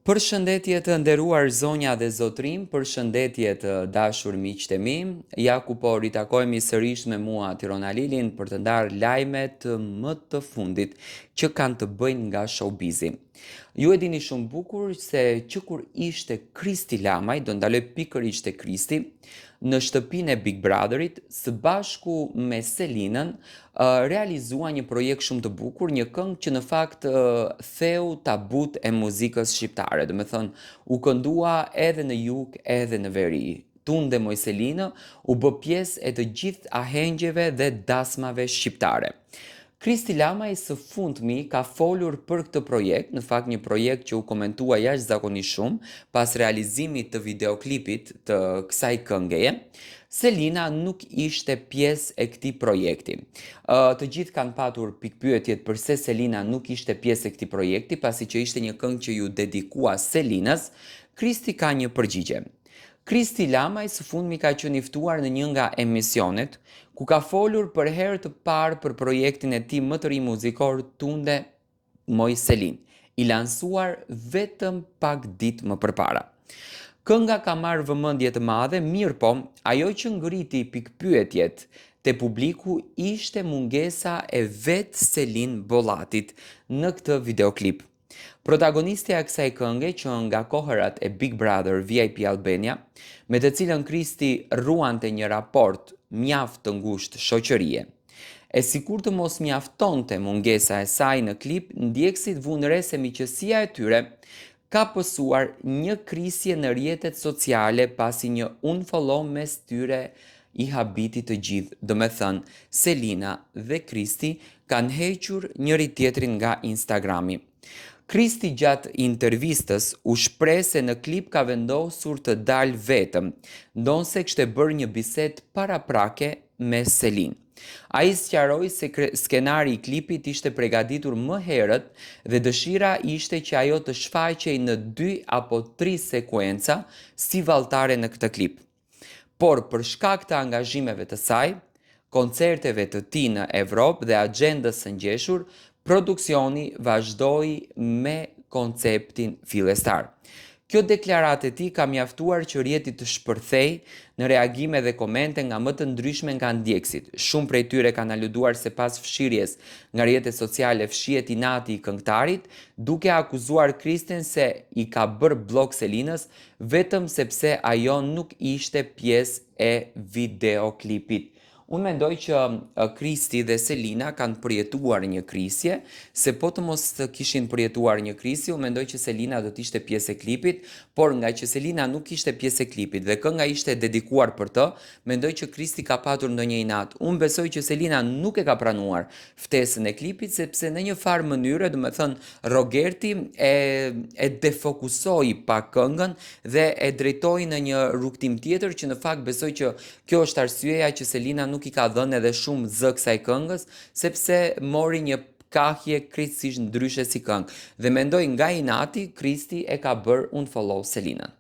Përshëndetje të nderuar zonja dhe zotërinj, përshëndetje të dashur miqtë e mi. Ja ku po ritakohemi sërish me mua Tiron Halilin për të ndarë lajmet më të fundit që kanë të bëjnë nga showbizi. Ju e dini shumë bukur se që kur ishte Kristi Lamaj, do ndaloj pikërisht te Kristi, në shtëpinë e Big Brotherit, së bashku me Selinën, realizua një projekt shumë të bukur, një këngë që në fakt theu tabutë e muzikës shqiptare, domethënë u këndua edhe në jug edhe në veri. Tunde moj Selinë u bë pjesë e të gjithë ahengjeve dhe dasmave shqiptare. Kristi Lamaj së fundmi ka folur për këtë projekt, në fakt një projekt që u komentua jashtëzakonisht shumë pas realizimit të videoklipit të kësaj këngeje. Selina nuk ishte pjesë e këtij projekti. Të gjithë kanë patur pikëpyetjet përse Selina nuk ishte pjesë e këtij projekti, pasi që ishte një këngë që iu dedikua Selinës, Kristi ka një përgjigje. Kristi Lamaj së fundmi ka qenë i ftuar në një nga emisionet, ku ka folur për herë të parë për projektin e tij më të ri muzikor Tunde Moj Selinë, i lansuar vetëm pak ditë më përpara. Kënga ka marrë vëmendje të madhe, mirëpo, ajo që ngriti pikëpyetjet te publiku ishte mungesa e vetë Selin Bollatit në këtë videoklip. Protagonistja e kësaj kënge që nga kohërat e Big Brother VIP Albania, me të cilën Kristi ruante një raport mjaft të ngushtë shoqërie. E sikur të mos mjaftonte mungesa e saj në klip, ndjekësit vunë re se miqësia e tyre ka pësuar një krisje në rrjetet sociale pasi një unfollow mes tyre i habiti të gjithë, domethënë Selina dhe Kristi kanë hequr njëri-tjetrin nga Instagrami. Kristi gjatë intervistës u shpreh se në klip ka vendosur të dalë vetëm, ndonëse kishte bërë një bisedë paraprake me Selinë. Ai sqaroi se skenari i klipit ishte pregaditur më herët dhe dëshira ishte që ajo të shfaqej në dy apo tri sekuenca si valltare në këtë klip. Por për shkak të angazhimeve të saj, koncerteve të tij në Evropë dhe axhendës së ngjeshur, produksioni vazhdoi me konceptin fillestar. Kjo deklaratë e tij ka mjaftuar që rrjeti të shpërthejë në reagime dhe komente nga më të ndryshme nga ndjekësit. Shumë prej tyre kanë aluduar se pas fshirjes nga rrjetet sociale fshihet inati i këngëtarit, duke akuzuar Kristin se i ka bërë bllok Selinës vetëm sepse ajo nuk ishte pjesë e videoklipit. Unë mendoj që Kristi dhe Selina kanë përjetuar një krisje, se po të mos të kishin përjetuar një krisje, unë mendoj që Selina do të ishte pjesë e klipit, por nga që Selina nuk ishte pjesë e klipit dhe kënga ishte dedikuar për të, mendoj që Kristi ka patur ndonjë inat. Unë besoj që Selina nuk e ka pranuar ftesën e klipit sepse në një farë mënyre, domethënë Rogerti e e defokusoi pak këngën dhe e drejtoi në një rrugëtim tjetër që në fakt besoj që kjo është arsyeja që Selina nuk i ka dhënë edhe shumë zë kësaj këngës, sepse mori një kahje krejtësisht ndryshe si këngë. Dhe mendoj nga inati Kristi e ka bërë unfollow Selinën.